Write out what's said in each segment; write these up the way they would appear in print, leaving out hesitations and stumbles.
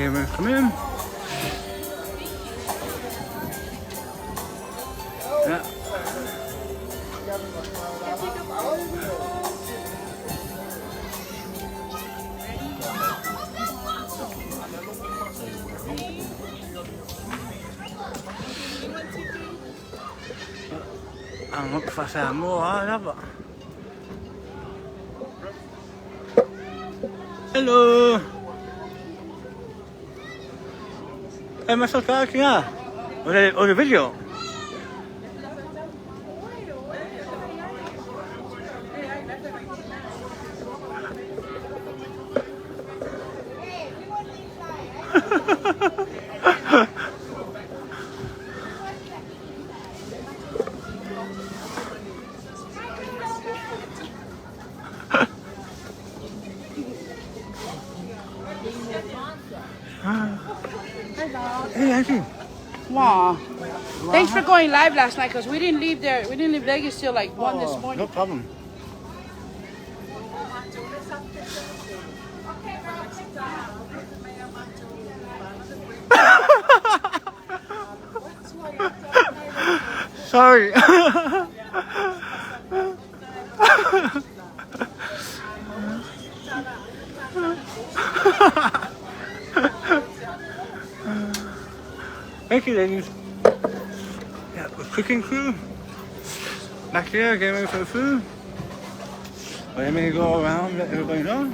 Okay, come in. Yeah. I'm up for some more, but hello. Hey, myself yeah. Or the video. Hey, Auntie. Wow. Thanks for going live last night because we didn't leave there. We didn't leave Vegas till like 1 this morning. No problem. Sorry. Thank you, ladies. Yeah, the cooking crew back here getting ready for the food. Let me go around, let everybody know.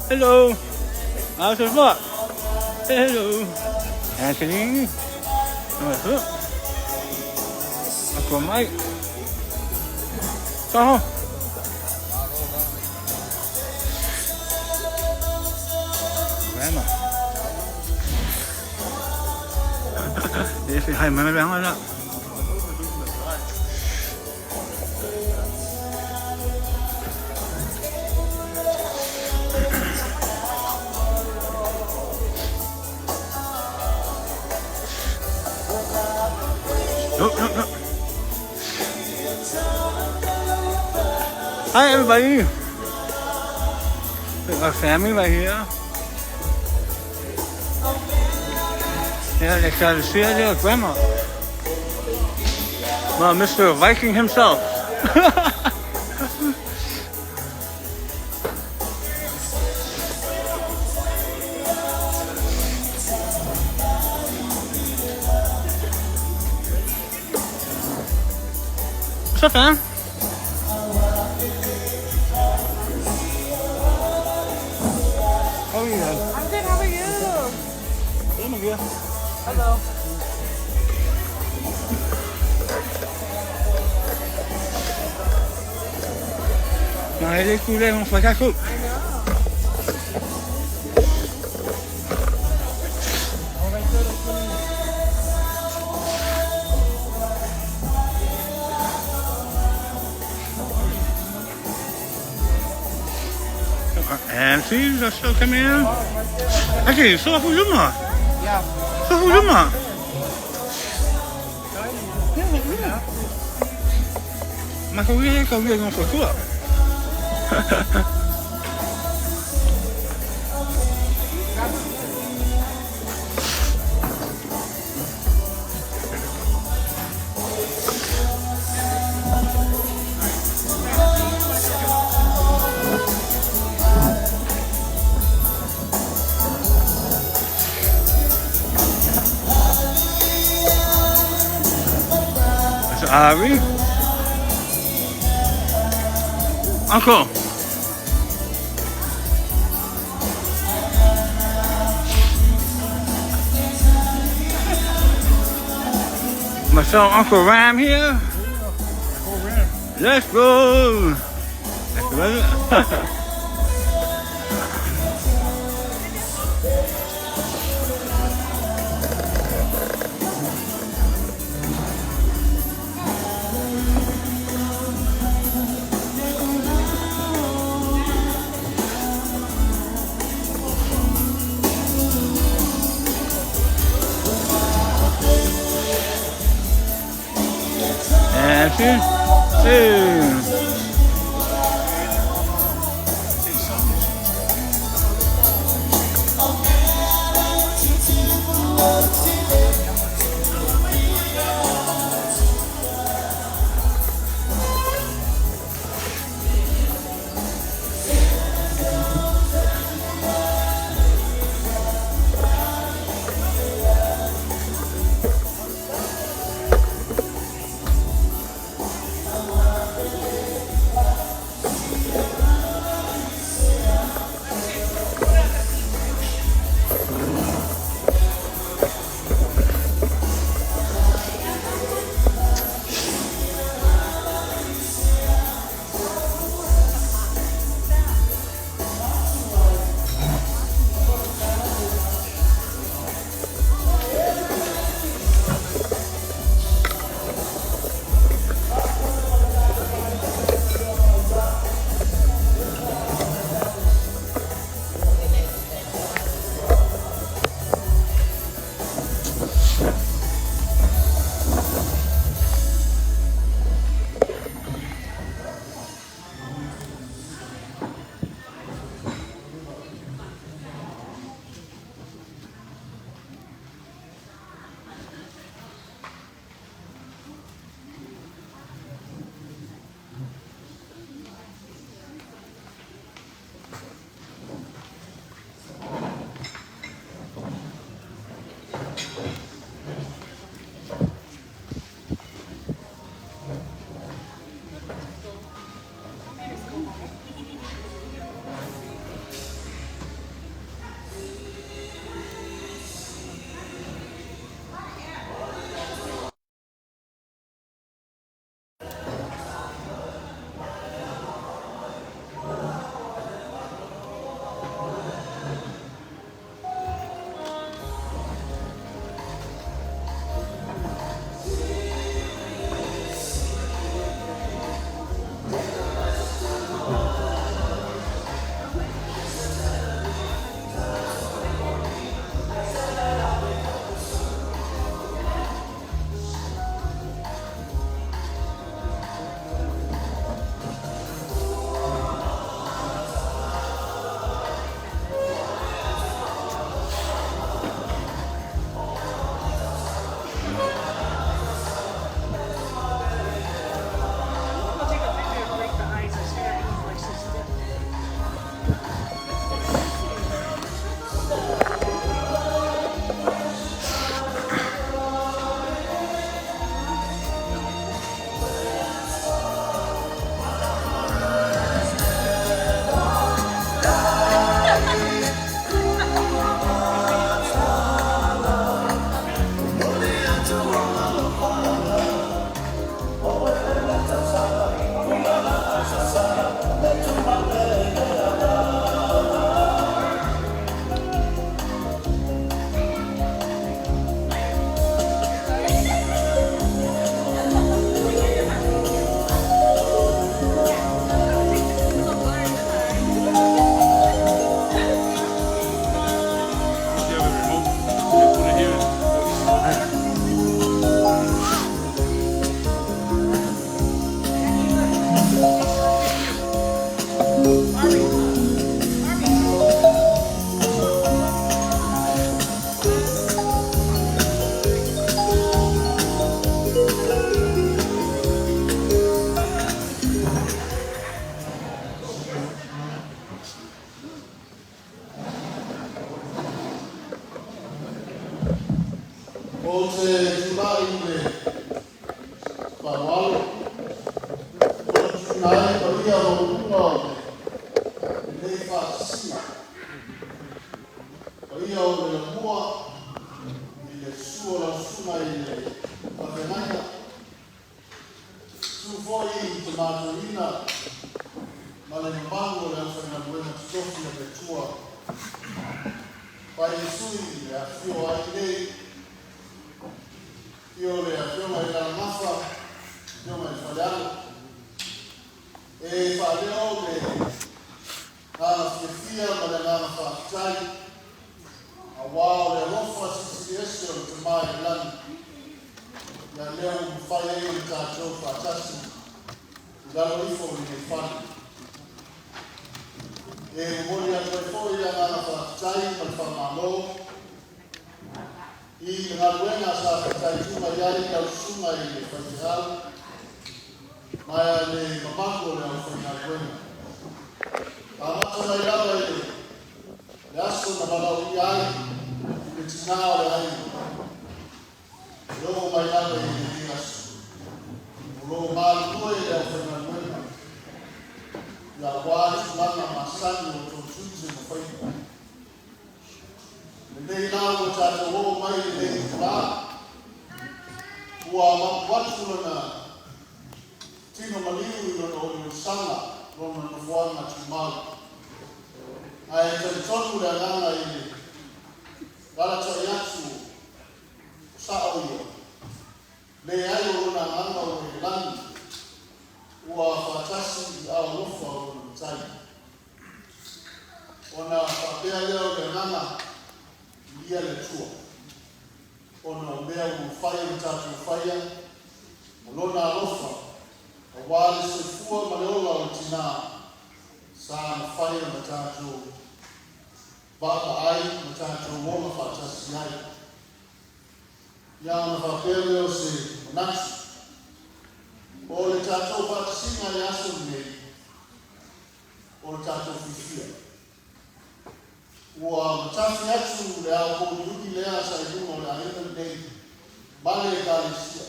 Hello. How's it work? Hello. Anthony. What's up? Uncle Mike. So. Grandma. This is how many round. No, no, no. Hi, everybody. Our family right here. Yeah, they got to see their grandma. Well, Mr. Viking himself. What's up, fam? How are you guys? I'm good. How are you? Hey, Maria. Hello. Nej, det skulle jeg hun cook. I know. Aunties are still coming in. Actually, so who you ma? Yeah. So who you ma? Ma ko wi ko wi ngo ko. It's Ari. Uncle. My son Uncle Ram here. Let's go. Let's go. Back here. Hey. I'll take a picture and break the ice. I swear it like so stiff. You have a remote. You put it here. Ou te tulai le faaaloalo, o le tuuina ai paia maualuga o lenei faatasiga. Paia o le Lamua i le susu o lau susuga i le faafeagaiga, susu foi i te matuaina ma le mamalu o le aufaigaluega totofi a le Atua. Fai le sui e afifio ai nei, afio le afioga i le Alagafa, afioga i le Falealo, e faaleo le agaga fiafia ma le agaga faafetai, auā o le alofa silisili ese o le Tama i le lagi. Ia lea ua mafai ai ona tatou faatasi i lalo ifo o lenei fale. E momoli atu ai foi le agaga faafetai ma le faamalo i le galuega sa fitaituga i ai lau susuga i le faifeau ma le mamalu o le aufaigaluega. Amata mai lava i le aso na valaaulia ai le tinā o le aiga, e oo mai lava i lenei aso. O lo o galulue le aufaigaluega, ia aua tulaga masani o outou tiute ma faiva. Lenei la ua tatou oo mai i lenei itulā, ua mapu atu lona tino maliu i lona oliolisaga, lona nofoaga tumau. Ae talitonu le agaga i le alaalatai atu o sao ia, leai o lona agaga ua i le lagi, ua faatasi i aao alofa o lona Matai. Ona faapea lea o le agaga, viia le Atua, ona o mea ua mafai ona tatou faia, ma lona alofa, aua le soifua ma le ola o le tinā, sa mafai ona tatou vaavaai ma tatou ola faatasi ai. Ia ona faapea lea o se manatu, o le tatou faatasiga i le aso lenei, o le tatou fiafia. Ua matafi atu le ao pouliuli lea sa i luga o le aiga lenei ma le Ekalesia,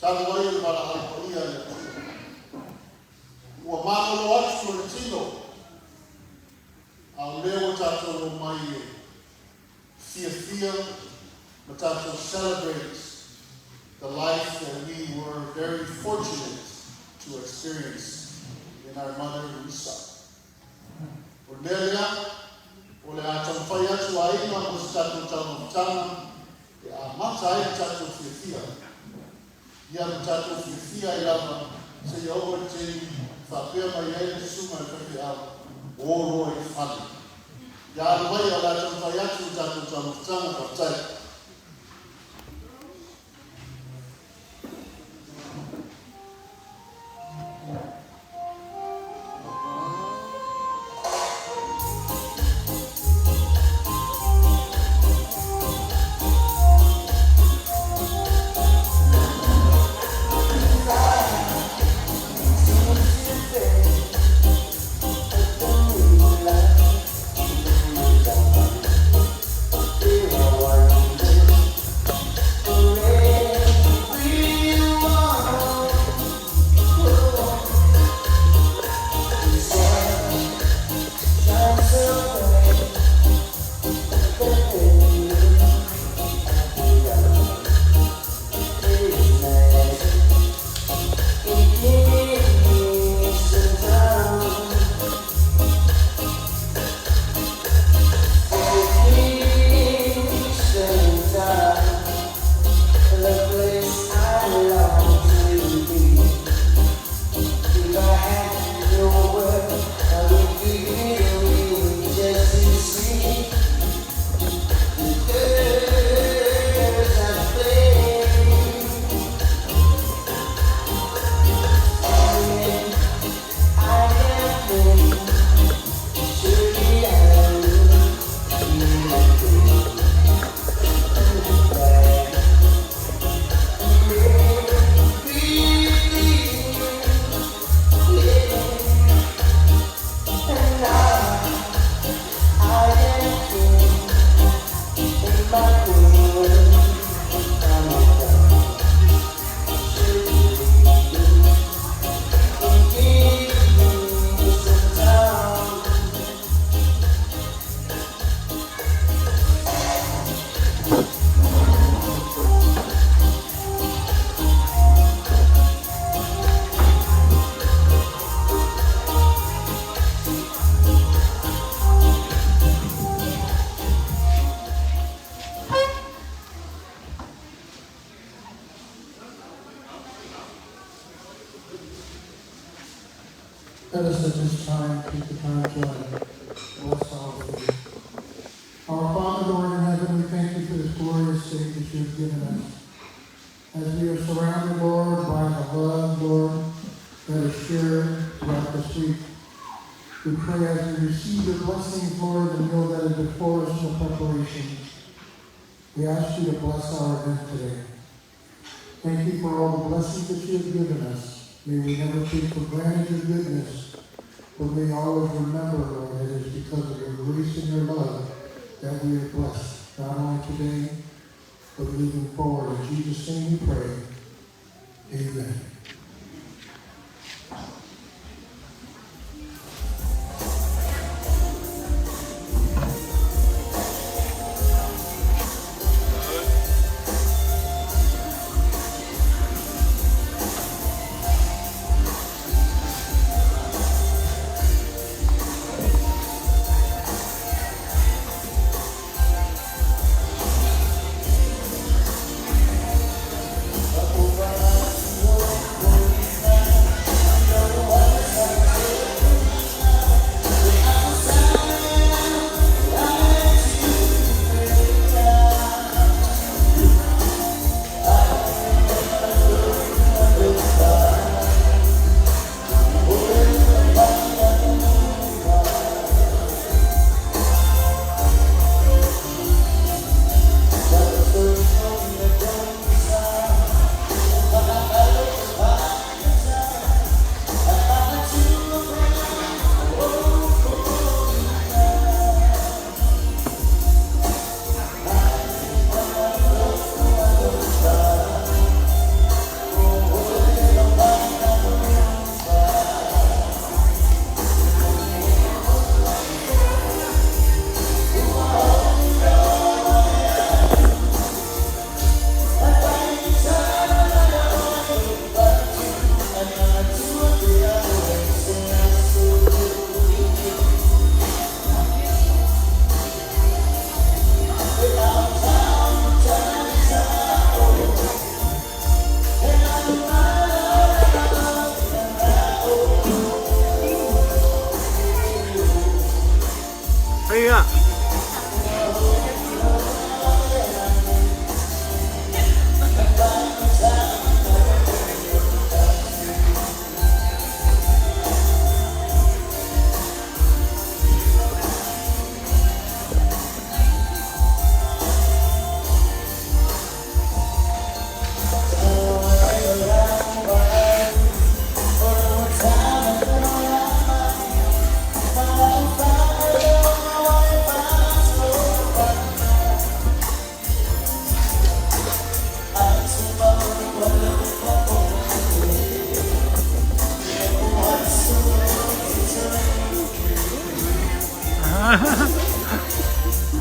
talu ai o le valaau paia a le Atua. Ua malolo atu lona tino, a o lea ua tatou omai e fiafia ma tatou celebrate the life that we were very fortunate to experience in our mother Luisa. O le mea lea, o le a taumafai atu aiga mo se tatou taumafataga e amata ai le tatou fiafia. Ia ma tatou fiafia ai lava seia oo i le taimi faapea mai ai le susuga i le faifeau, o loa i le fale. Ia alu mai o le a taumafai atu le tatou taumafataga. Faafetai. Let us at this time take the time to bless our food. Our Father who art in heaven, we thank you for this glorious day that you have given us. We pray as we receive your blessings, Lord, the meal that is before us in the preparations. We ask you to bless our event today. Thank you for all the blessings that you have given us. May we never take for granted your goodness, but may always remember, Lord, that it is because of your grace and your love that we are blessed, not only today, but moving forward. In Jesus' name we pray. Amen. What you got?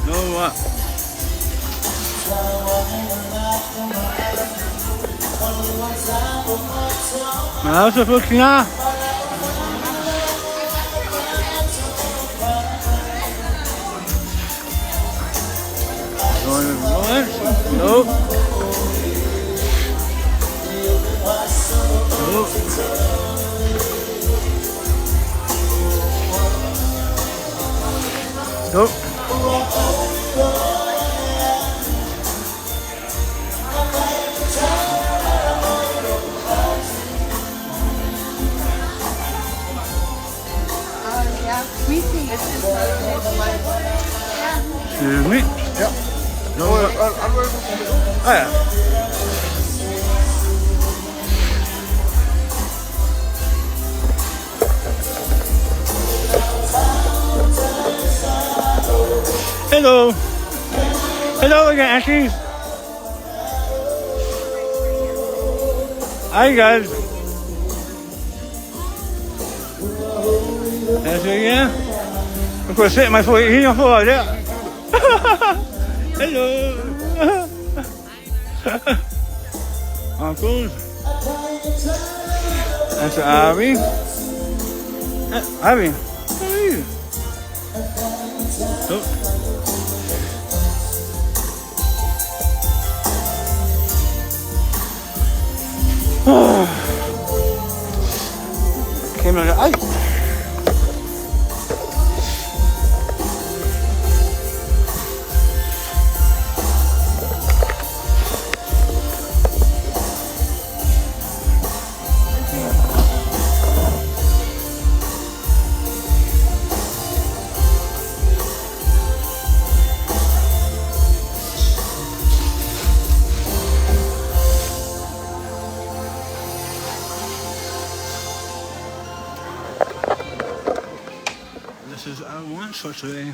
No what? Malasa po kina. Nope. Nope. Nope. Yeah, me too. Excuse me. Ja. No. Oh yeah. Hello. Hello again, Ashley. Hi guys. That's it, yeah. Of course, sit my foot here for yeah. Hello. Uncles. That's Abby. Abby, how are you? Oh. Oh. Came out of ice. This is our lunch for today.